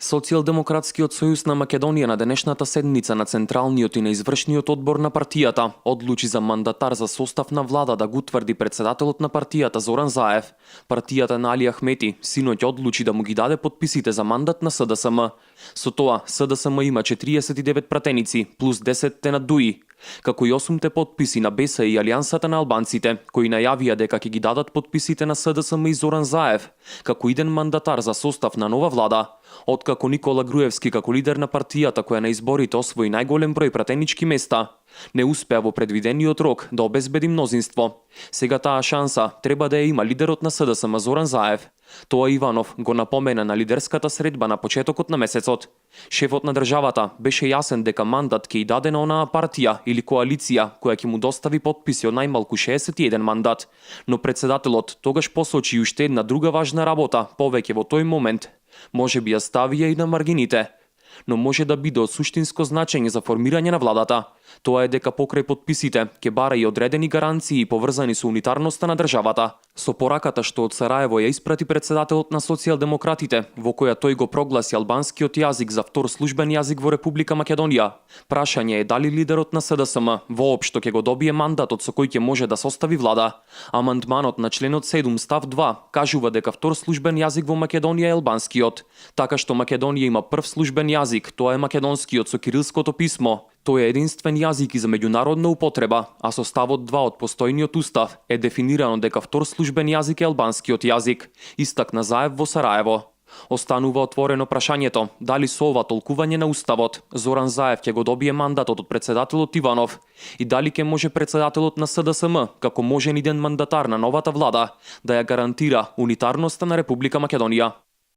Социјалдемократскиот сојуз на Македонија на денешната седница на Централниот и на извршниот одбор на партијата одлучи за мандатар за состав на влада да го утврди председателот на партијата Зоран Заев. Партијата на Али Ахмети синоќ одлучи да му ги даде подписите за мандат на СДСМ. Со тоа, СДСМ има 49 пратеници плюс 10 на ДУИ, како и 8 подписи на БЕСА и Алијансата на албанците, кои најавија дека ќе ги дадат подписите на СДСМ и Зоран Заев, како иден мандатар за состав на нова влада. Откако Никола Груевски како лидер на партијата која на изборите освои најголем број пратенички места, не успеа во предвидениот рок да обезбеди мнозинство. Сега таа шанса треба да ја има лидерот на СДСМ Зоран Заев. Тоа Иванов го напомена на лидерската средба на почетокот на месецот. Шефот на државата беше јасен дека мандат ќе и даде на онаа партија или коалиција која ќе му достави подписи од најмалку 61 мандат, но председателот тогаш посочи уште една друга важна работа повеќе во тој момент. Може би ја ставија и на маргините, но може да биде од суштинско значење за формирање на владата. Тоа е дека покрај подписите ќе бара и одредени гаранции поврзани со унитарноста на државата. Со пораката што од Сараево ја испрати председателот на социјалдемократите, во која тој го прогласи албанскиот јазик за втор службен јазик во Република Македонија, прашање е дали лидерот на СДСМ воопшто ќе го добие мандатот со кој ќе може да состави влада. Амандманот на членот 7 став 2 кажува дека втор службен јазик во Македонија е албанскиот, така што Македонија има прв службен јазик, тоа е македонскиот со кирилското писмо. Тој е единствен јазик и за меѓународна употреба, а со ставот 2 од постојниот устав е дефинирано дека втор службен јазик е албанскиот јазик, истакна Заев во Сараево. Останува отворено прашањето дали со ова толкување на уставот Зоран Заев ќе го добие мандатот од председателот Иванов и дали ќе може председателот на СДСМ како можен иден мандатар на новата влада да ја гарантира унитарноста на Република Македонија.